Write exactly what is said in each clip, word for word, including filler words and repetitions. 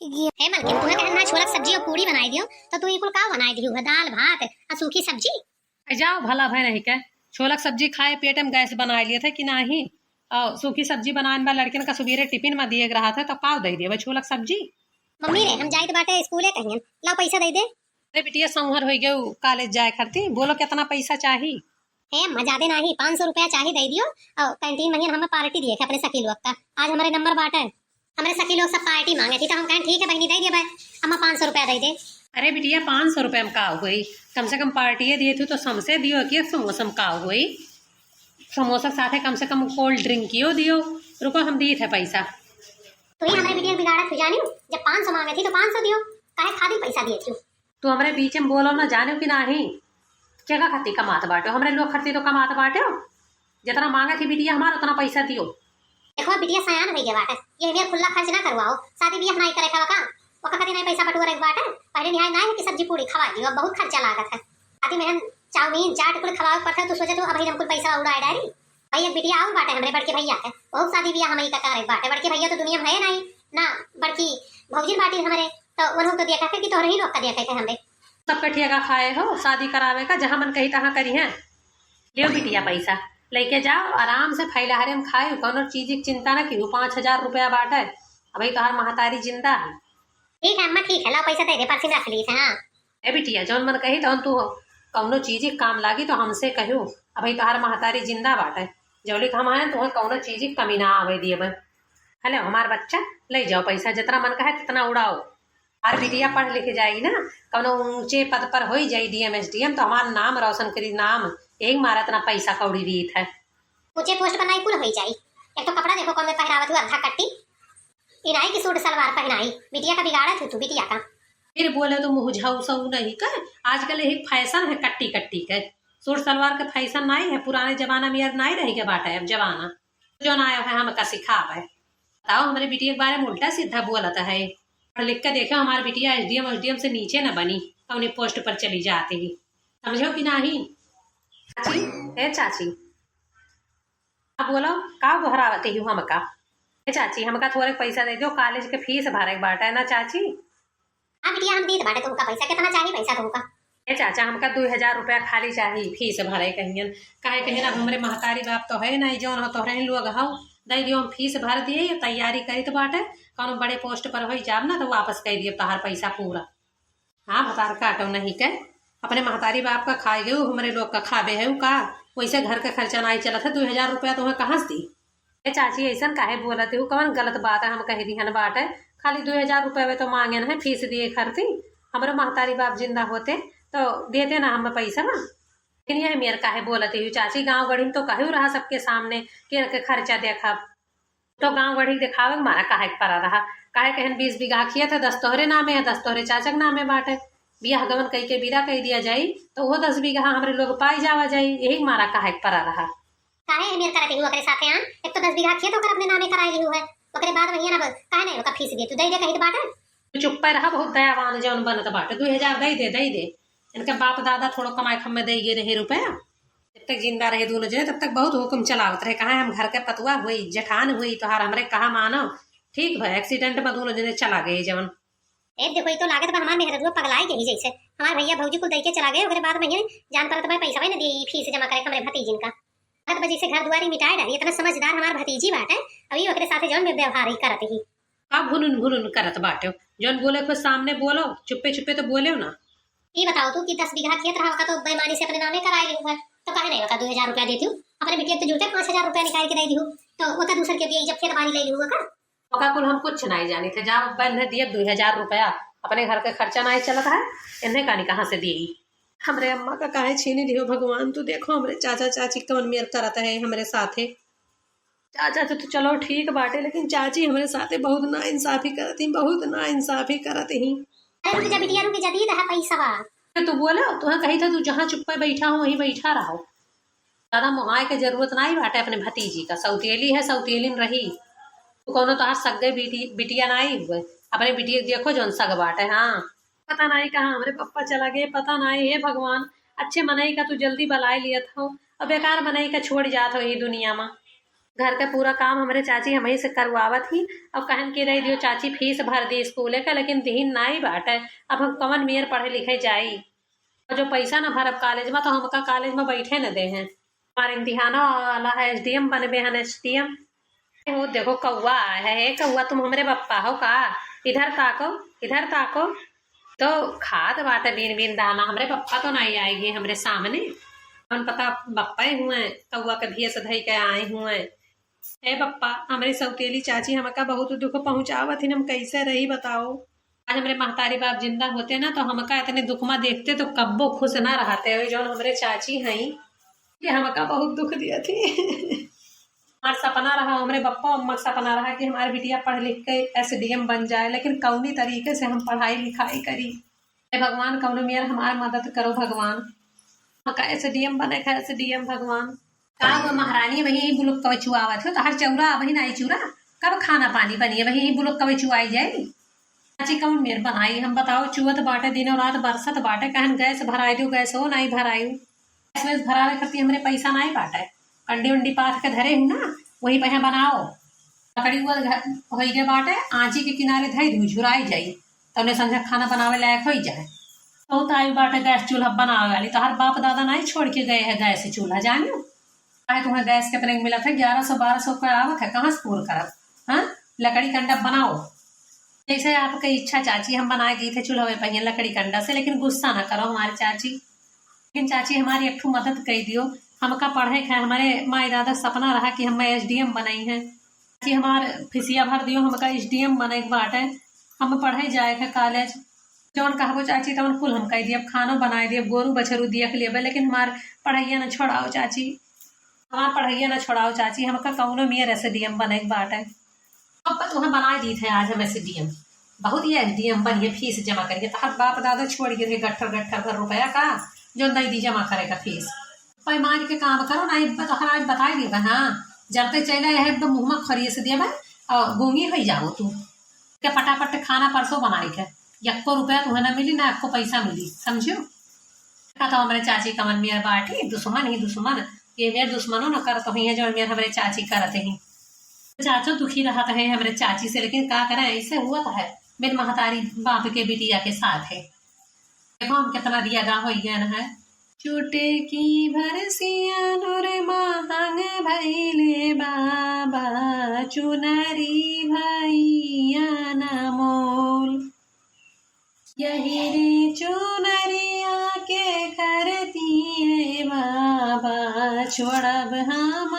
हे मलकिन, तुहे कहन ना छोलक सब्जी और पूड़ी बनाई दियो, तो तू ई कुल का बनाई दियो है? दाल भात आ सूखी सब्जी? ए, जाओ, भला भय नहीं के। छोलक सब्जी खाए पेट में गैस बनाए लिए थे कि नाही? और सूखी सब्जी बनाए बा, लड़किन का सुबेरे टिफिन में दिए के रहा था, तो पाव दे दिए भाई छोलक सब्जी। मम्मी रे, हम जाइत बाटे स्कूले कहियन, लाओ पैसा दे दे। अरे बिटिया, संहर होई गयो कॉलेज जाए खरती, बोलो कितना पैसा चाही? हे अम्मा, ज्यादा नाही, पाँच सौ रुपया चाही, दे दियो। और कैंटीन में ही हमें पार्टी दिए के अपने सखी लोग का, आज हमारे नंबर बाटे। हमरे सखी लोग सब पार्टी मांगे थी, तो हम कहें, "ठीक है बहिनी, दे दिया भाई, अम्मा पाँच सौ रुपया दे दे।" अरे बिटिया, पाँच सौ रुपया में का होई? कम से कम पार्टी दिए थी तो समोसे दियो, कि समोसा में का होई? समोसा के साथे कम से कम कोल्ड ड्रिंक कियो दियो। रुको, हम दी थे पैसा। तो ये हमारे बिटिया बिगाड़त हो जानी, जब पाँच सौ मांगे थी तो पाँच सौ दियो, काहे खातिर पैसा दिए थी? तू हमरे बीच में बोलो ना, जाने कि नाही? केका खातिर कमात बाटे? हमरे लोग खरती तो कमात बाटे। जितना मांगे थी बिटिया हमार, उतना पैसा दियो। देखो, बिटिया सयान हो गया बाटे, ये हमें खुला खर्च ना करवाओ, शादी बियाह नहीं करे का का? ओका खातिर नहीं पैसा बटुआ रख बाटे। पहले निहाय नहीं है कि सब्जी पूड़ी खवा दियो, अब बहुत खर्चा लागत है। शादी में हम चाउमीन, चाट कुल खवावे पड़ता, तो सोचे तो अब हम कुल पैसा उड़ाए डारी। भाई, एक बिटिया और बाटे हमरे बड़के भैया के, बहुत शादी बियाह हमही का करे बाटे। बड़के भैया तो दुनिया में है नहीं ना, बड़की भौजी बाटी हमरे, तो उन्हों तो देखा थे कि तोहरे ही लोग का देखा थे हमरे। सबके ठेका खाए हो शादी करावे का, जहाँ मन कही तहाँ करी हैं। लियो बिटिया पैसा, लेके जाओ, आराम से फैलाहरे में खाए, कौनो चीज की चिंता ना की, पाँच हजार रुपया बाटे, अभी तोहार महतारी जिंदा है। ठीक है अम्मा, ठीक है, लाओ पैसा दे दे, पर्सी में रख ली थे। हाँ। ए बिटिया, जौन मन कही तौन तू हो, कौनो चीज के काम लागी तो हमसे कहियो। अबही तोहार महतारी जिंदा बाटे, जौली के हम हैं, तुहे कौनो चीज की कमी ना आवे दिए बे। हेलो हमार बच्चा, ले जाओ पैसा, जितना मन कहे तितना उड़ाओ। हमार बिटिया पढ़ लिख जाई ना, कौनो ऊंचे पद पर होई जाई, डीएम एसडीएम, तो हमार नाम रोशन करी, नाम। यही मारा इतना पैसा कौड़ी दीत है। ऊंचे पोस्ट पर नाई कुल होई जाई। एक तो कपड़ा देखो कौन में पहरावत हुआ, आधा कट्टी। ई नाई कि सूट सलवार पहनाई, बिटिया का बिगाड़त हो तू, बिटिया का। फिर बोले तो मुँह झाऊ सऊ नहीं का, आजकल यही फैशन है कट्टी कट्टी के। सूट सलवार के फैशन नाई है, पुराने जमाना में यार नाई रह गया बाटा है अब जमाना। जो ना आया है हमका सिखावे। बताओ, हमरे बिटिया के बारे में उल्टा सीधा बोलत है। पढ़ लिख के देखो, हमार बिटिया एसडीएम, एसडीएम से नीचे न बनी, कौने पोस्ट पर चली जाते ही। समझो कि नाही? चाची, ए चाची, अब बोलो, का गोहरावती हूँ हमका? ए चाची, हमका थोड़े पैसा दे दो, कॉलेज के फीस भरे के बाटे ना चाची। हाँ बिटिया, हम दीत बाटे तुमका पैसा, कितना चाही पैसा तुमका? ए चाचा, हमका दो हजार रुपया खाली चाही, फीस भरे कहियन। काहे कहियन, अब हमरे महतारी बाप तो है नहीं, जौन हो तोहरे ही लोग हो, दे दियो, हम फीस भर दिए, ये तैयारी करित बाटे, कौनो बड़े पोस्ट पर होई जाब ना तो वापस कर दिए तोहार पैसा पूरा। हाँ, भतार काटो नहीं के, अपने महतारी बाप का खाए गए, हमरे लोग का खाबे है का? वैसे घर का खर्चा नहीं चलत है, दो हजार रुपया तुम्हें कहाँ से दी? ए चाची, ऐसन काहे बोलत हो? कौन गलत बात है? हम कह दिहन बाटे, खाली दो हजार रुपया वे तो मांगेन है फीस दिए खरती। हमरे महतारी बाप जिंदा होते तो देते ना हम पैसा ना। लेकिन यह मेर काहे बोलत हो चाची? गाँव गढ़ी में तो कहू रहा सबके सामने कि इनके खर्चा देखब। तो गाँव गढ़ी के देखावे के मारा काहे के परा रहा? काहे कहन बीस बीघा खेत है, दस तोहरे नामे है, दस तोहरे चाचा के नामे बाटे। बियाह गवन कई के विदा कई दिया जाई, तो वो दस बीघा हमरे लोग पाई जावा जाई, यही मारा काहे के परा रहा। काहे एहमेर करत ही ओकरे साथे आन? एक तो दस बीघा खेत ओकर अपने नामे कराए लिहू है, ओकरे बाद वहियन अब काहे नहीं ओकर फीस दे, तू दे दे कहित बाटे। तू चुप्पे रहा, बहुत दयावान जौन बनत बाटे, दो हजार दे दे, दे दे। इनके बाप दादा थोड़ो कमाए खम्मे दे गए रहे रुपया। जब तक जिंदा रहे दोनों जने, तब तक बहुत हुक्म चलावत रहे। कहाँ हम घर के पतुआ हुई, जेठान हुई, तोहार हमरे कहा मानो। ठीक भा, एक्सीडेंट में दोनों जने चला गए जवन। ए, देखो, ई तो लागत बा हमार मेहररुआ पगलाई गई जैसे। हमार भैया भौजी कुल दई के चला गए, ओकरे बाद में ये जान परत बा पैसा न दिए, ई फीस जमा करे हमरे भतीजिन का। लागत बा जैसे घर दुआरी मिटाए डाली, इतना समझदार हमार भतीजी बाटे, अभी ओकरे साथे जौन व्यवहार ही करत ही। का भुनुन भुनुन करत बाटे? जौन बोले को सामने बोलो, चुप्पे चुप्पे तो बोले ना। ई बताओ तू कि दस बीघा खेत रहा, ओका तो बेईमानी से अपने नामे कराए लिहू है, तो काहे नहीं ओका दो हजार रुपया देती हूँ? अपने बिटिया तो जूठे पाँच हजार रुपया निकाल के दे दी हूँ, तो ओका दूसर के दिए, जब खेत बाड़ी ले लिहू ओका। ओका कुल हम कुछ नहीं जानी थे, जा बहन ने दिए दो हजार रुपया, अपने घर के खर्चा नहीं चलत है, इन्हें कानी कहाँ से दिए? हमरे अम्मा का काहे छीनी लिहो भगवान, तू देखो हमरे चाचा चाची कौन मेर करत है हमरे साथे। चाचा तो, तो चलो ठीक बाटे, लेकिन चाची हमरे साथे बहुत नाइंसाफी करत ही, बहुत नाइंसाफी करत ही। अरे रुक जा बिटिया, रुक जा, दी दहा पैसा बा। तो तू बोलो, तुहे कही था तू जहाँ चुप्पे बैठा हो वहीं बैठा रहो। ज्यादा मोहाए के जरूरत नाई बाटे अपने भतीजी का, सौतेली है, सौतेलिन रही। तू कौनो तोहार सग्गे बिटी-, बिटिया नाई हुए, अपने बिटिया के देखो जौन सग बाटे। हाँ, पता नाई कहाँ हमरे पप्पा चला गए, पता नाई, हे भगवान, अच्छे मनई का तू जल्दी बलाए लियत हो, और बेकार मनई का छोड़ जात हो ये दुनिया में। घर के पूरा काम हमरे चाची हमही से करवावत ही। अब कहन कि दइ दियो चाची, फीस भर दी स्कूले के, लेकिन दिहिन नाई बाटे। अब हम कवन मेर पढ़े लिखे जाई? और जो पैसा न भरब कॉलेज में, तो हमका कॉलेज में बैठे न देहें। हमार इम्तिहानो वाला है, एसडीएम बनबे हन, एसडीएम। ए हो, देखो कौआ आए है। ए कौआ, तुम हमरे बप्पा हो का? इधर ताको, इधर ताको। तो खात बाटे बीन बीन दाना। हमरे बप्पा तो नाई आएगी हमरे सामने। कौन पता बप्पा ही हुए, कौआ के भेस धई के आए हुए। ए बप्पा, हमरे सौतेली चाची हमका बहुत दुख पहुँचावत हिन, हम कैसे रही बताओ? आज हमरे महतारी बाप जिंदा होते ना, तो हमका इतने दुख में देखते तो कब्बो खुश ना रहते। अभी जौन हमरे चाची हई, ये हमका बहुत दुख दिया थी। हमार सपना रहा, हमरे बप्पा अम्मा के सपना रहा कि हमार बिटिया पढ़ लिख के एसडीएम बन जाए, लेकिन कौनी तरीके से हम पढ़ाई लिखाई करी। हे भगवान, कौनो मेर हमार मदद करो भगवान। हमका एसडीएम बने का, एसडीएम भगवान। का हुआ महारानी, वही बुलुक कवे चुआवत हो, तो हर चौरा वही नाई चूरा, कब खाना पानी बनी, वही बुलुक कवे चुआई जाई। चाची कौन मेर बनाई हम बताओ, चुअत बाटे दिनों रात बरसत बाटे, कहन गैस भराई दियो, गैसो नाई भराई। गैस वैस भरावे खातिर हमरे पैसा नाई बाटे, कंडी उंडी पाथ के धरे हूँ ना, वही पे बनाओ। लकड़ी हुआ घ-, होई गए बाटे, आँची के किनारे धई दू, झुराई जाई, तौने संझा खाना बनावे लायक होई जाए। बहुत आई बाटे गैस चूल्हा बनावे वाली, तोहर बाप दादा नाई छोड़ के गए है गैस चूल्हा, जानियो। काहे तुम्हें गैस कितने के मिलत है? ग्यारह सौ बारह सौ का आवत है, कहाँ से पूर करब? हाँ, लकड़ी कंडा बनाओ, जैसे आपके इच्छा चाची, हम बनाए दी थे चूल्हा पे पहिया लकड़ी कंडा से, लेकिन गुस्सा ना करो हमारे चाची। लेकिन चाची हमारी एक ठो मदद कई दियो, हमका पढ़े के है, हमारे माई दादा सपना रहा कि हम एसडीएम बनाई हैं। चाची हमार फीसिया भर दियो, हमका एसडीएम बने के बाटे, हम पढ़े जाए के कॉलेज। जौन कहबो चाची तौन कुल हम कई दियब, खानो बनाए दियब, गोरू बछरू दियक लेबे, लेकिन हमार पढ़ाइया न छोड़ाओ चाची, हमार पढ़ाइया न छोड़ाओ चाची, हमका कौनो मेर एसडीएम बने के बाटे। अब तो तुहें बनाए दी थे आज हम एसडीएम, बहुत ही एसडीएम बनिए, फीस जमा करिए। तोहर बाप दादा छोड़ गए रहे गट्ठर गट्ठर भर रुपया का, जो दे दी जमा करे का फीस। भाई मार के काम करो ना, इब्बा तोहरा आज बताई देबे, हाँ, जरते चले है इब्बा मुँह में खरिये से देबे और गूंगी होई जाओ तू। के फटाफट खाना परसो बनाई के, यक्को रुपया तुहें ना मिली, ना यक्को पैसा मिली, समझियो? का तो हमरे चाची कमन मेर बाटी, दुश्मन ही दुश्मन, ये मेर दुश्मनो न करत होई है जो मेर हमरे चाची करत ही। चाचो दुखी रहत है हमरे चाची से, लेकिन का करे, ऐसे हुआ तो है मेरे महतारी बाप के बिटिया के साथ है। देखो हम कितना दिया गा हो गया है। चुटकी भर सियानुर महंग भइले बाबा, चुनरी भइया न मोल। यही रे चुनरिया के खरती ए बाबा, छोड़ब हम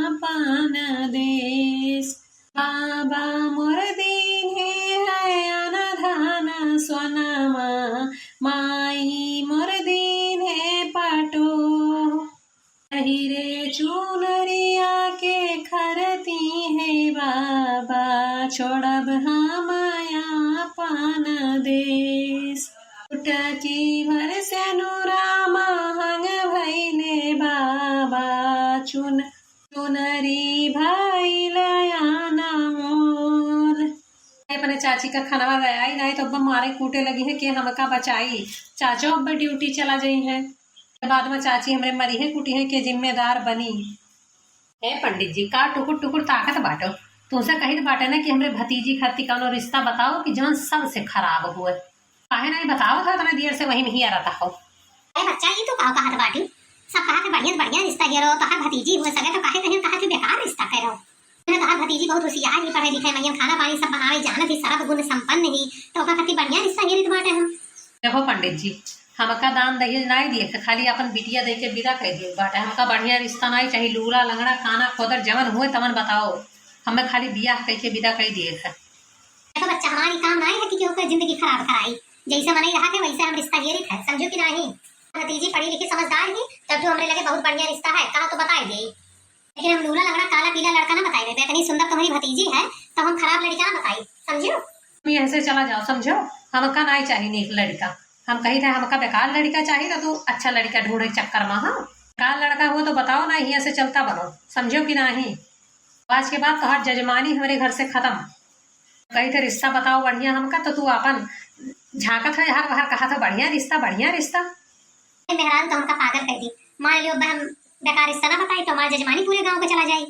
आपन देश। बाबा मोर दीन्हे है अनधन सोनमा, माई मोर दीन्हे पटो। यही रे चुनरिया के खरती है बाबा, छोड़ब हम आपन देश। चुटकी भर सेनुरा महंग भइले बाबा, चुन चुनरी भइल अनमोल। अपने चाची का खानवा ले आई, नाहीं तो अब मारे कूटे लगी है कि हमका बचाई। चाचो अब ड्यूटी चला जाई है, बाद में चाची हमरे मरी है कूटी है के जिम्मेदार बनी। हे पंडित जी, का टुकुर टुकुर ताकत बाटो? तुमसे कहित बाटे ना कि हमरे भतीजी खातिर कौनो रिश्ता बताओ कि जौन सबसे खराब हुए। काहे नाहीं बतावत हो इतना देर से वहीं में हिया रहता हो? अरे बच्चा, ई तू का कहत बाटी? सब कहत है बढ़िया से बढ़िया रिश्ता हेरो, तोहार भतीजी हो सके तो काहे कहीं कहत है बेकार रिश्ता करो? ना तोहार भतीजी बहुत होशियार ही, पढ़े लिखे, मइयन खाना पानी सब बनावे जानत ही, सर्व गुण संपन्न ही, तो ओकर खातिर बढ़िया रिश्ता हेरित बाटे हम। देखो पंडित जी, हमका दान दहेज नाई दिए के, खाली अपन बिटिया दे के विदा कर दिए बाटे। हमका बढ़िया रिश्ता नाई चाहिए, लूला लंगड़ा काना खोदर जवन हुए तवन बताओ, हमें खाली बियाह कह के विदा कर दिए के। देखो बच्चा, हमारी काम नाई है कि केहू के जिंदगी खराब कराई। जैसे मनई रहा थे, वैसे हम रिश्ता हेरित है, समझो कि नाहीं? भतीजी पढ़ी लिखी समझदार ही, तब तो हमरे लगे बहुत बढ़िया रिश्ता है, कहा तो बताई दे। लेकिन हम लूला लंगड़ा काला पीला लड़का ना बताई देते, इतनी सुंदर तुम्हारी भतीजी है, तो हम खराब लड़का ना बताई, समझियो? तुम यहाँ से चला जाओ, समझो? हमका नाई चाहिए नीक लड़का। हम कही थे हमका बेकार लड़का चाहिए, तो तू अच्छा लड़का ढूंढे चक्कर में, हाँ? बेकार लड़का हुआ तो बताओ ना, यहाँ से चलता बनो, समझो कि नाहीं? आज के बाद तोहार जजमानी हमरे घर से खत्म। कही थे रिश्ता बताओ बढ़िया हमका, तो तू आपन झांकत है हर बार, कहा था बढ़िया रिश्ता, बढ़िया रिश्ता। ए मेहरारू तो हमका पागल कर दी। मान लियो अब हम बेकार रिश्ता ना बताई तो हमार जजमानी पूरे गांव के चला जाई।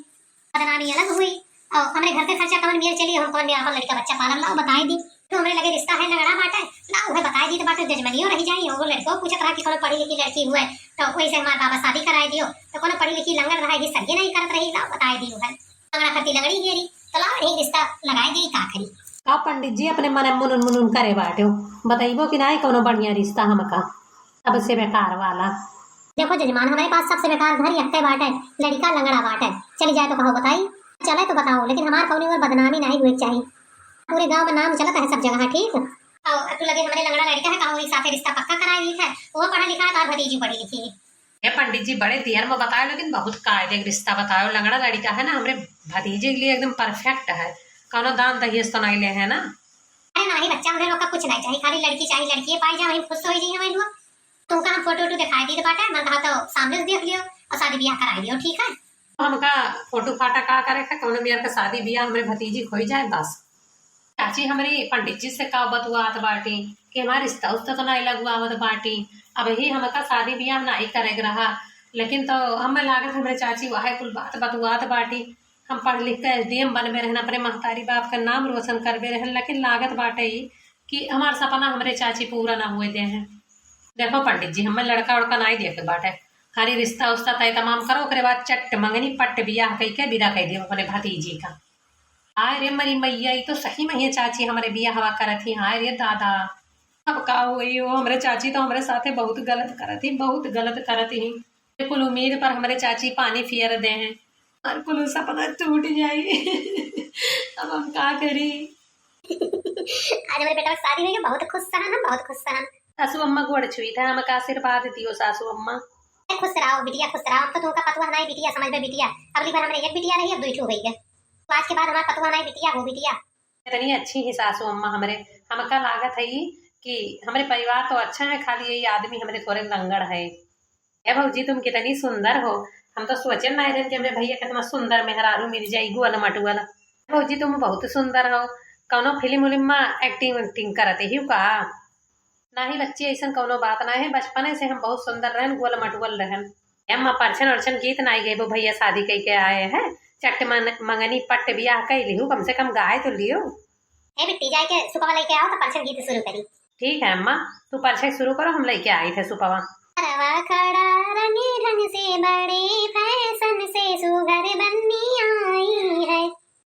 बदनामी अलग हुई। और हमरे घर के खर्चा कौन मेर चली, हम कौन मेर आपन लड़का बच्चा पालन, लाओ बताए दी। तो हमरे लगे रिश्ता है लंगड़ा बाटे, लाओ उहे बताए दी तो बाटे, जजमनियो रह जाई। और लड़को पूछत रहा कि कौनो पढ़ी लिखी लड़की हुए, तो वैसे हमारे बाबा शादी कराए दियो। तो कौनो पढ़ी लिखी लंगड़ रहा, ये सही नहीं करत रही, लाओ बताए दी उहे। लंगड़ा करती लंगड़ी गेरी, तो लाओ यही रिश्ता लगाए दी, का करी। का पंडित जी अपने मने मुनुन मुनुन करे बाटे हो, बताइबो कि नाई कौनो बढ़िया रिश्ता हमका? सबसे बेकार वाला। देखो जजमान, हमरे पास सबसे बेकार घर यक्के बाटे, लड़िका लंगड़ा बाटे। चली जाए तो कहो बताई, चले तो बताओ, लेकिन हमार कौनी और बदनामी नाई हुए के चाही। पूरे गांव में नाम चलत है सब जगह, ठीक? और तू लगे हमरे लंगड़ा लड़िका है, कहो एक साथे रिश्ता पक्का कराए दी है, वो पढ़ा लिखा है, तार भतीजी पढ़ी लिखी है। हे पंडित जी, बड़े देर में बतायो, लेकिन बहुत कायदे के रिश्ता बतायो। लंगड़ा लड़िका है ना, हमरे भतीजे के लिए एकदम perfect है, कौनो दान दहेज तो नहीं ले है ना? अरे नाही बच्चा, हमरे लोग का कुछ नहीं चाहिए, खाली लड़की चाहिए, लड़की पाई जाए, वहीं खुश हो जाइए वहीं लोग। तुमका हम फोटो वोटो दिखाई दी बाटे, मन कहा तो सामने से देख लियो और शादी ब्याह कराई लियो, ठीक है? हमका फोटो फाटा का करे है, कौनो मेर का शादी ब्याह हमरे भतीजी होई जाए बस। चाची हमरी पंडित जी से का बतुआत बाटी कि हमार रिश्ता उस्ता तो नहीं लगवावत बाटी, अब ही हमका शादी ब्याह नहीं करे के रहा, लेकिन तो हमें लागत हमरे चाची वह कुल बात बतुआत बाटी। हम पढ़ लिख के एसडीएम बनबे रहन, अपने महतारी बाप का नाम रोशन करबे रहन, लेकिन लागत बाटे ई कि हमार सपना हमरे चाची पूरा ना हुए दे हैं। देखो पंडित जी, हमें लड़का उड़का नाई देखे बाटे, खाली रिश्ता उस्ता तय तमाम करो, ओकरे बाद चट मंगनी पट बियाह कई के विदा कई दियो अपने भतीजी का। हाय रे मरी मैया, ई तो सही में ही चाची हमरे बियाहवा करत ही। हाय रे दादा, अब का होई हो, हमरे चाची तो हमरे साथे बहुत गलत करत ही, बहुत गलत करत ही। कुल उम्मीद पर हमरे चाची पानी फियर दे हैं, और कुल सपना टूट जाई। अब हम का करी? आज हमरे बेटा की शादी हुई है, बहुत खुश रहन हम, बहुत खुश रहन। सासू अम्मा गोड़ छुई था, हमका आशीर्वाद दियो सासू अम्मा। ए, खुश रहो बिटिया, खुश रहो। हम तो तुमका पतुआ नहीं बिटिया समझ में बिटिया, अगली बार हमरे एक बिटिया रही, अब दुई ठो हुई है। तो आज के बाद हमार पतुआ नहीं बिटिया हो बिटिया। इतनी अच्छी ही सासू अम्मा हमरे, हमका लागत है कि हमरे परिवार तो अच्छा है, खाली यही आदमी हमरे थोड़े लंगड़ है। ए भौजी, तुम कितनी सुंदर हो, हम तो सोचे ना रहन कि हमरे भैया कितना सुंदर मेहरारू मिल जाई, गोल मटुअल। भौजी, तुम बहुत सुंदर हो, कौनो फिल्म उलिम में एक्टिंग उक्टिंग करते ही का? नाही बच्ची, ऐसन कौनो बात ना है, बचपने से हम बहुत सुंदर रहन, गोल मटुअल रहन। ए अम्मा, परछन उरछन गीत नाई गइबो, भैया शादी कई के आए हैं, चट मन-, मंगनी पट बियाह कई लिहू, कम से कम गाए तो लियो। ए बिट्टी, जाए के सुपवा लेके आओ तो परछन गीत शुरू करी। ठीक है अम्मा, तू परछन शुरू करो, हम लेके आई थे सुपवा। करवा खड़ा रंग ढंग से बड़े फैशन से सुघर बन्नी आई है।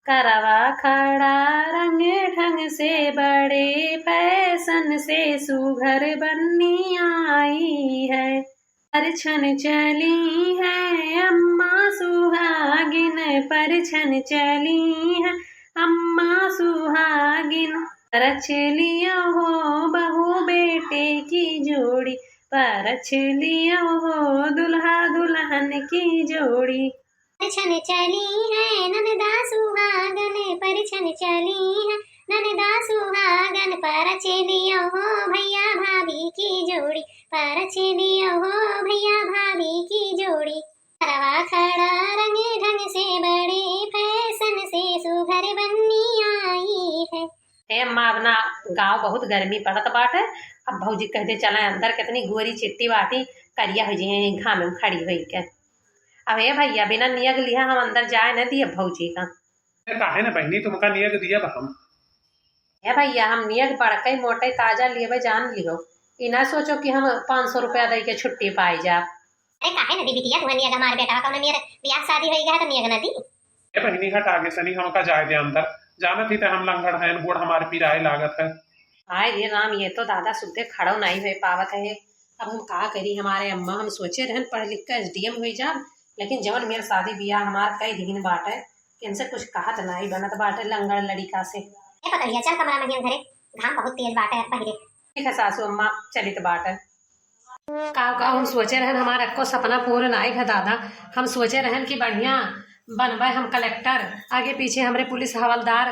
करवा खड़ा रंग ढंग से बड़े फैशन से सुघर बन्नी आई है। परछन चली है अम्मा सुहागिन, परछन चली है अम्मा सुहागिन। परछ लियो हो बहू बेटे की जोड़ी, परछ लियो हो दुल्हा दुल्हन की जोड़ी। परछन चली है ननदा सुहागन, परछन चली है ननदा सुहागन, परछ लियो हो भैया भाभी की जोड़ी, परछ लियो हो भैया भाभी की जोड़ी। करवा खड़ा रंग ढंग से बड़े फैशन से सुघर बन्नी आई है। ए अम्मा, अब ना गाँव बहुत गर्मी पड़त बाटे, अब भौजी कह दे चले अंदर, कितनी गोरी चिट्टी बाटी, करिया हो जी घाम में खड़ी होई के। अब ए भैया, बिना नियग लिहा हम अंदर जाए न दिए भौजी का। ए, काहे न बहिनी, तुमका नियग दियब हम। ए भैया, हम नियग बड़कई मोटई ताजा लेबे जान लिहो, ई ना सोचो कि हम पाँच सौ रुपया दे के छुट्टी पाई जाब। अरे काहे न दी बिटिया, तुहे नियग हमार बेटा कौनो मेर बियाह शादी होई गया तो नियग न दी। ए बहिनी, हट आगे सनी, हमका जाए दे अंदर, जानत ही ते हम लंगड़ हैं, गोड़ हमार पिराए लागत है। हाय रे राम, ये तो दादा सुद्धे खड़ो नहीं हो पावत है। अब हम का करी, हमारे अम्मा हम सोचे रहन पढ़ लिख के एसडीएम होई जाब, लेकिन जवन मेर शादी बियाह हमार कई दिन बाटे, इनसे कुछ कहत नाई बनत बाटे लंगड़ लड़िका से। ए पतोहिया, चल कमरा में घरे, घाम बहुत तेज बाटे अब बहिरे। ठीक है सासू अम्मा, चलित बाटे। का, का हम सोचे रहन, हमार अक्को सपना पूर्ण नाई भे दादा। हम सोचे रहन कि बढ़िया बनबे हम कलेक्टर, आगे पीछे हमरे पुलिस हवलदार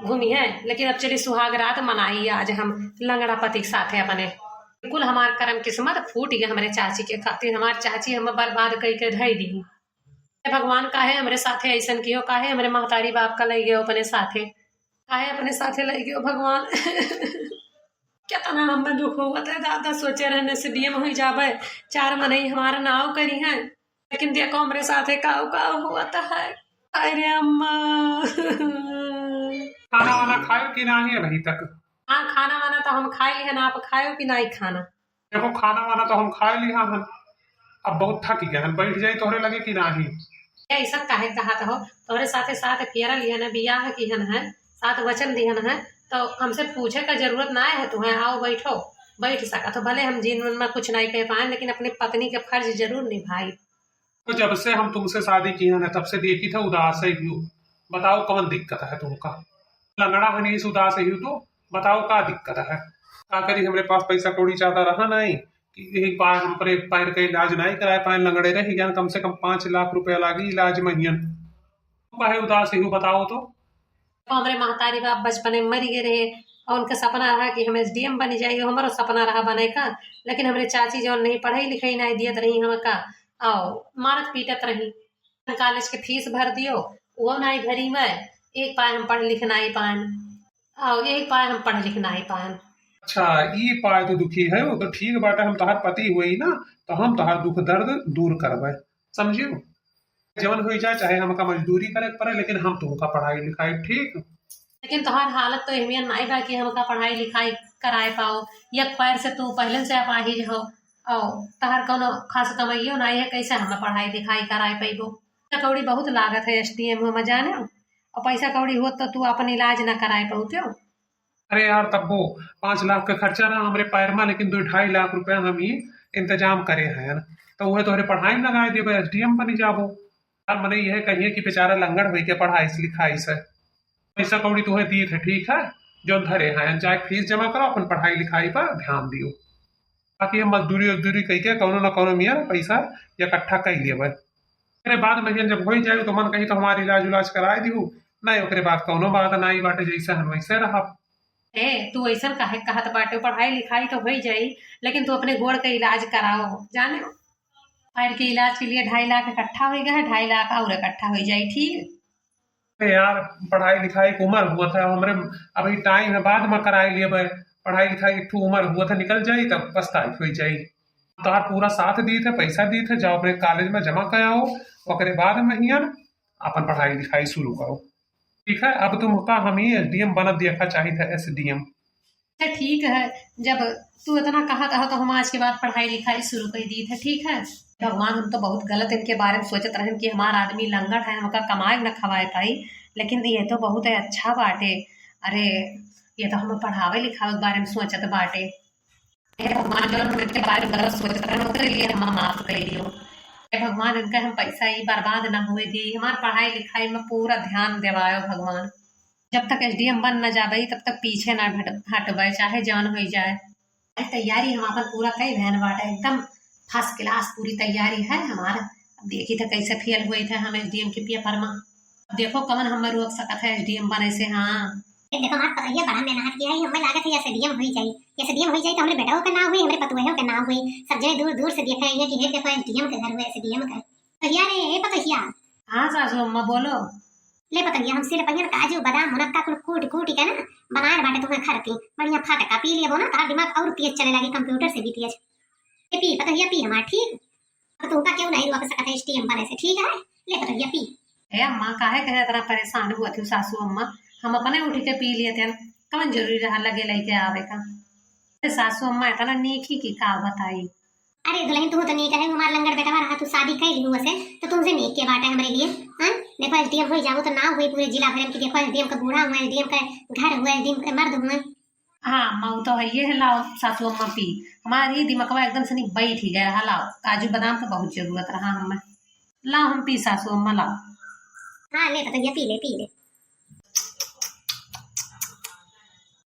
घूमी है, लेकिन अब चली सुहाग रात मनाई आज हम लंगड़ा पति के साथे अपने। बिल्कुल हमार करम किस्मत फूट गया हमरे चाची के खातिर, हमार चाची हम बर्बाद कई के धई दी। हे भगवान, काहे हमरे साथे ऐसन कियो, काहे हमरे महतारी बाप का लई गयो अपने साथे, काहे अपने साथे लई गयो भगवान। कितना हमें दुख होवत है दादा, सोचे रहने से डीएम हुई जाबे, चार मनई हमारा नाव करी हैं, लेकिन देखो हमरे साथे काव काव होवत है। अरे अम्मा। खाना वाना खायो कि नाही अभी तक? हाँ, खाना वाना तो हम खाए लिहन, आप खायो कि नाही खाना? देखो, खाना वाना तो हम खाए लिहा हन, अब बहुत थक गए हन, बैठ जाई तोहरे लगे कि नाही? ए, ऐसा काहे कहत हो? तोहरे साथे साथ फेरा लिहन है, बियाह किहन है, साथ वचन दिहन है, तो हमसे पूछे का जरूरत ना है तुम्हें। आओ बैठो, बैठ सकत हो। भले हम जीवन में कुछ नहीं कह पाए, लेकिन अपनी पत्नी के फर्ज जरूर निभाई। तो जब से हम तुमसे शादी किहन है, तब से देखी था उदास है यू। बताओ कौन दिक्कत है तुमका? लंगड़ा हनी इस उदास है यू तो बताओ का दिक्कत है? का करी, हमरे पास पैसा कौड़ी ज्यादा रहा नहीं कि यही पाए हम अपने पैर का इलाज नहीं कराए पाए, लंगड़े रह गए। कम से कम पाँच लाख रुपया लागी इलाज महियन। तू काहे उदास है यू बताओ तो? तो हमरे महतारी बाप बचपने में मरी गए रहे और उनका सपना रहा कि हम एसडीएम बनी जाइए, हमारा सपना रहा बने का, लेकिन हमरे चाची जौन नहीं पढ़ाई लिखाई नहीं दियत रही हमका, और मारत पीटत रही। कॉलेज के फीस भर दियो, वो नहीं भरी मैं, एक पाए हम पढ़ लिख नहीं पाएन, और एक पाए हम पढ़ लिख नहीं पाएन। अच्छा, ई पाए तो दुखी है, वो तो ठीक बात है, हम तोहार पति हुए ही ना, तो हम तोहार दुख दर्द दूर करबे, समझियो? जवन होई जाए, चाहे हमका मजदूरी करे के पड़े, लेकिन हम तुमका पढ़ाई लिखाई, ठीक? लेकिन तोहार हालत तो एहमियन नाई बा कि हमका पढ़ाई लिखाई कराए पाओ। एक पैर से तू पहले से अपाहिज हो, और तोहार कौनो खास कमाइयो नाई है, कैसे हम पढ़ाई लिखाई कराए पैबो? कौड़ी बहुत लागत है एसडीएम हो, मैं जाने, और पैसा कौड़ी होत तो तू अपन इलाज ना कराए पाउते हो। अरे यार, तब्बो पाँच लाख का खर्चा रहा हमरे पैर में, लेकिन दो ढाई लाख रुपया हम ही इंतजाम करे हैं, तो वह तोहरे पढ़ाई में लगाए देबे, एसडीएम बनी जाबो। यार, मने यह कहिए कि बेचारा लंगड़ होई के पढ़ाई से लिखाई से पैसा कौड़ी तुहे दीत है, ठीक है, जौन धरे हैं, जाए फीस जमा करो, अपन पढ़ाई लिखाई पर ध्यान दियो, ताकि हम मजदूरी उजदूरी कई के कौनो ना कौनो मियाँ पैसा इकट्ठा कई लेबे। अरे बाद में जब हो ही जाए तो मन कही तो हमार इलाज उलाज कराए दिहू, नहीं ओकरे बाद कौनो बात नाई बाटे, जैसे हम वैसे रहब। ए, तू ऐसन काहे कहत बाटे? पढ़ाई लिखाई तो होई जाई, लेकिन तू अपने गोड़ के इलाज कराओ, जाने? पैर के इलाज के लिए ढाई लाख इकट्ठा हो गया है, ढाई लाख और इकट्ठा हो जाई, ठीक? अरे यार, पढ़ाई लिखाई की उम्र हुआ था हमरे, अभी टाइम है, बाद में कराई लिए भाई। पढ़ाई लिखाई एक ठो उम्र हुआ था, निकल जाई तब पछताई हो जाई। तार पूरा साथ दी थे, पैसा दी थे, जाओ अपने कॉलेज में जमा कराओ, ओकरे बाद में हियन अपन पढ़ाई लिखाई शुरू करो। ठीक है, अब तुमका हम ही एसडीएम बना देखा चाहिए था, एसडीएम। अच्छा ठीक है, जब तू इतना कहत हो तो हम आज के बाद पढ़ाई लिखाई शुरू कर दी थे, ठीक है? भगवान, हम तो बहुत गलत इनके बारे में सोचत रहन कि हमार आदमी लंगड़ है, हमका कमाए न खवाए पाई, लेकिन ये तो बहुत अच्छा बाटे। अरे, ये तो हमें पढ़ावे लिखावे के बारे में सोचत बाटे। हे भगवान, जौन हम इनके बारे में गलत सोचत रहन, ओकरे लिए हम माफ कर दियो। हे भगवान, इनका हम पैसा ही बर्बाद ना हुए दी, हमार पढ़ाई लिखाई में पूरा ध्यान देवायो भगवान। जब तक एसडीएम बन न जाबे, तब तक पीछे ना हट-, हटबे, चाहे जौन हो जाए। अरे, तैयारी हम अपन पूरा कई बहन बाटे, एकदम फर्स्ट क्लास पूरी तैयारी है हमार। अब देखी थे कैसे फेल हुए थे हम एसडीएम के पेपर में। अब देखो कौन हमें रोक सकत है एसडीएम बने से। हाँ, ए, देखो, हमार पतोहिया बड़ा मेहनत किया है, हमें लागत है एसडीएम हुई जाई, एसडीएम हुई जाई तो हमरे बेटवा के नाम हुई, हमरे पतोहिया के नाम हुई, सब जने दूर दूर से देखे हैं कि हे देखो एसडीएम के घर हुए, एसडीएम के। पतोहिया रे, ए पतोहिया। हाँ सासू अम्मा, बोलो। ले पतोहिया, हम सिरपहिया काजू, बादाम, मुनक्का कुल कूट कूट के ना बनाए बाटे तुम्हें खरती, बढ़िया फाटका पी लेबो ना, तार दिमाग और तेज चले लगी, कंप्यूटर से भी तेज। ए पी, पतोहिया पी हमार, ठीक? अब तुमका क्यों नहीं रोक सकत है एसडीएम बने से, ठीक है? ले पतोहिया पी। ए अम्मा, काहे कहे इतना परेशान हुआ थी सासू अम्मा? हम अपने उठ के पी लिए थे, कौन जरूरी रहा लगे लेके आवे का? अरे सासू अम्मा इतना नीक ही कि का बताई। अरे दुल्हन, तू तो नीक है, हमार लंगड़ बेटवा रहा, तू शादी कर ली से, तो तुमसे नीक के बात है हमरे लिए। हाँ, देखो एसडीएम हो जाओ तो नाम हुई पूरे जिला भर में कि देखो एसडीएम का बूढ़ा हुआ, एसडीएम का घर हुआ, एसडीएम का मर्द हुआ। हाँ अम्मा, वो तो है, ये है, लाओ सासू अम्मा पी, हमारी दिमकवा एकदम से नहीं बैठ ही गया है। लाओ, काजू बादाम का बहुत जरूरत रहा हमें, लाओ हम पी सासू अम्मा, लाओ। हाँ ले पतोहिया, पी ले, पी ले।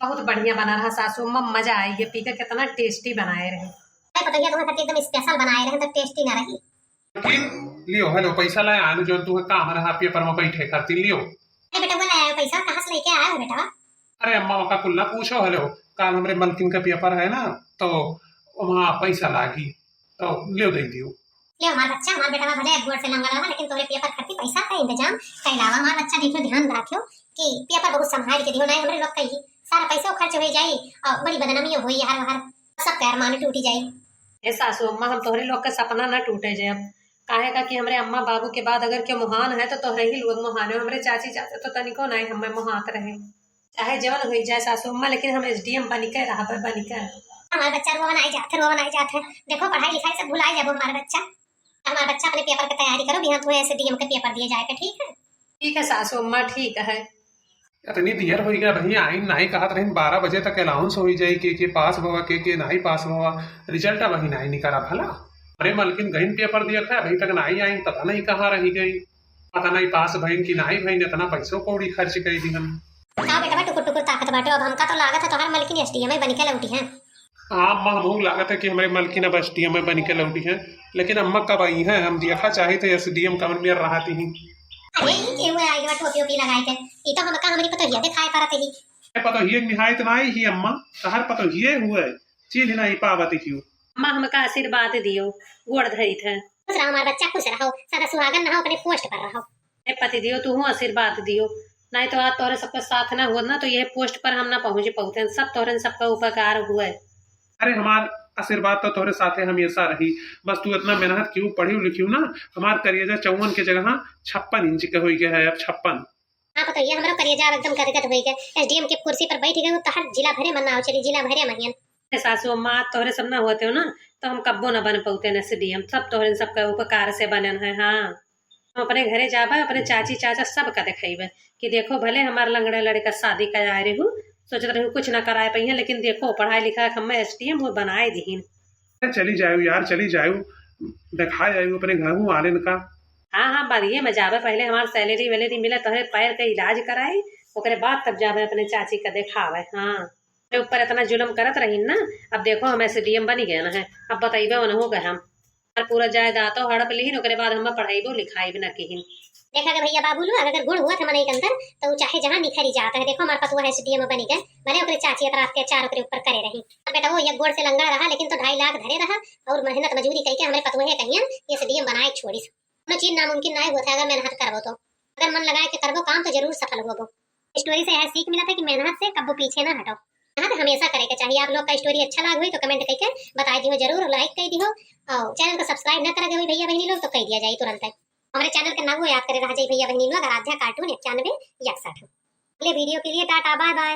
बहुत बढ़िया बना रहा सासू अम्मा, मजा आई ये पी के, कितना टेस्टी बनाए रहे। अरे पतोहिया, तुम्हें खातिर एकदम स्पेशल बनाए रहे, तो टेस्टी ना रही। कि लियो, हेलो, पैसा लाए आनु, जौन तुहे काम रहा पेपर में बैठे खातिर, लियो। अरे बेटा, वो लाए आयो पैसा, कहाँ से लेके आयो हो बेटा? अरे अम्मा, ओका कुल ना पूछो, हेलो, काल हमरे मलकिन का पेपर है ना, तो वहाँ पैसा लागी, तो लियो दे दियो। लियो हमार बच्चा, हमार बेटवा भले एक गोड़ से लंगड़ा बा, लेकिन तोरे पेपर खातिर पैसा का इंतजाम कैलावा। हमार बच्चा देखियो, ध्यान रखियो कि पेपर बहुत संभाल के दियो, नहीं हमरे लोग का ही सारा पैसा खर्च हो जाई और बड़ी बदनामी होई यार, वहार सब पैर माने टूटी जाई। ए सासू अम्मा, हम तोहरे लोग के सपना ना टूटे जाए। काहे का कि हमरे अम्मा बाबू के बाद अगर केहू मोहान है तो तोहरे ही लोग मोहान है। हमरे चाची चाचा तो तनिको नाहीं हमें मोहात रहे। चाहे जवन होई जाए सासू अम्मा, लेकिन हम एसडीएम बनिके रहबे, बनिके। हमार बच्चा रोवा नाहीं जात है, रोवा नाहीं जात है। देखो, पढ़ाई लिखाई सब भुलाई जाबो हमार बच्चा। हमार बच्चा अपने पेपर के तैयारी करो, बिहान तुम्हें एसडीएम के पेपर दिए जाए के, ठीक है? ठीक है सासू अम्मा, ठीक है। इतनी देर होई गया भैया, आइन नाहीं कहत रहिन, बारह बजे तक अनाउंस होई जाई, के, के पास भवा, के, के नाहीं पास भवा, रिजल्ट अबहीं नाहीं निकला भला। अरे मलकिन गइन पेपर दिया था, अबहीं तक नाहीं आइन, पता नाहीं कहाँ रहि गई, पता नाहीं पास भइन कि नाहीं भइन, इतना पैसो कौड़ी खर्च कइ दिहन। का बेटवा टुकुर टुकुर ताकत बाटे, अब हमका तो लागत है तोहार मलकिन एसडीएम बनिके लौटी है। हाँ अम्मा, हमहू लागत है कि हमरे मलकिन अब एसडीएम बनिके लौटी है, लेकिन अम्मा कब आई है, हम देखा चाहित है एसडीएम कवन मेर रहत ही। अरे ई केहू आई बा टोपी ओपी लगाए के, ई तो हमका हमरी पतोहिया देखाए परत ही। ए पतोहिया निहायत नाहीं ही अम्मा, तहर पतोहिये हुए, चीन्ह नाहीं पावत ही। अम्मा हमका आशीर्वाद दियो, गोड़ धरित है। खुश रहो हमार बच्चा, खुश रहो, सदा सुहागन रहो, अपने पोस्ट पर रहो। हे पति दियो, तू हूँ आशीर्वाद दियो, नाहीं तो आज तोहरे सबका साथ ना हुआ ना तो यह पोस्ट पर हम ना पहुँच पौते। सब तोहरे सबका उपकार हुए। अरे हमार आशीर्वाद तो तोहरे साथे हमेशा रही, बस तू इतना मेहनत कियो, पढ़ियो लिखियो ना, हमार करेजा चौवन के जगह छप्पन इंच के होई गया है अब, छप्पन। हाँ पतोहिया, हमरो करेजा अब एकदम गदगद होई गए, एसडीएम के कुर्सी पर बैठ गए, तहर जिला भरे में नाव चली, जिला भरे महियन। ए सासू अम्मा, आज तोहरे सब ना होते हो ना, तो हम कब्बो ना बन पौते न एसडीएम। सब तोहरे सबका उपकार से बनन है। हाँ, हम अपने घरे जाबे, अपने चाची चाचा सबका देखाइबे कि देखो, भले हमार लंगड़ा लड़का शादी कराए रहू, सोचत रहू कुछ ना कराए पइहे, लेकिन देखो, पढ़ाई लिखाए के हमें एसडीएम वो बनाए दिहिन। अरे चली जायू यार, चली जायू, देखाए आयू अपने घरहू वालेन का। हाँ, हाँ, बरिये में जाबे, पहले हमार सैलरी वैलरी मिले, तोहरे पैर के इलाज कराई, ओकरे बाद तब जाबे अपने चाची का देखावे। हाँ, हमरे ऊपर इतना जुलम करत रहीन ना, अब देखो हम एसडीएम बनी गए ना है, अब बतइबे उनहू के हम। और पूरा जायदादो हड़प लिहिन, ओकरे बाद हम पढ़ाइबो लिखाइब ना किहिन। देखा के भैया बाबू लोग, अगर गुण हुआ था मनई के अंदर, तो उ चाहे जहाँ निखरी जात है। देखो हमार पतोह एसडीएम बनी गए, भले ओकरे चाची इतना अत्याचार ओकरे ऊपर करे रही। अब बेटा वो एक गोड़ से लंगड़ा रहा, लेकिन तो ढाई लाख धरे रहा और मेहनत मजूरी करके हमरे पतोहे कहियन एसडीएम बनाए छोड़िस। कोनो चीज नामुमकिन नाय होत है, अगर मेहनत करबो तो। अगर मन लगाए के करबो काम तो जरूर सफल होबो। स्टोरी से यह सीख मिला था कि मेहनत से कब्बो पीछे ना हटो, मेहनत हमेशा करे के चाहिए। आप लोग का स्टोरी अच्छा लाग हुई तो कमेंट करके बताई दिहो जरूर, लाइक कर दिहो और चैनल को सब्सक्राइब ना करे हुई भैया बहनी लोग तो कर दिया जाए तुरंत। हमारे चैनल का नाम याद करे रह जाए भैया बहनी लोग, आराध्या कार्टून इक्यानवे इकसठ। अगले वीडियो के लिए टाटा बाय बाय।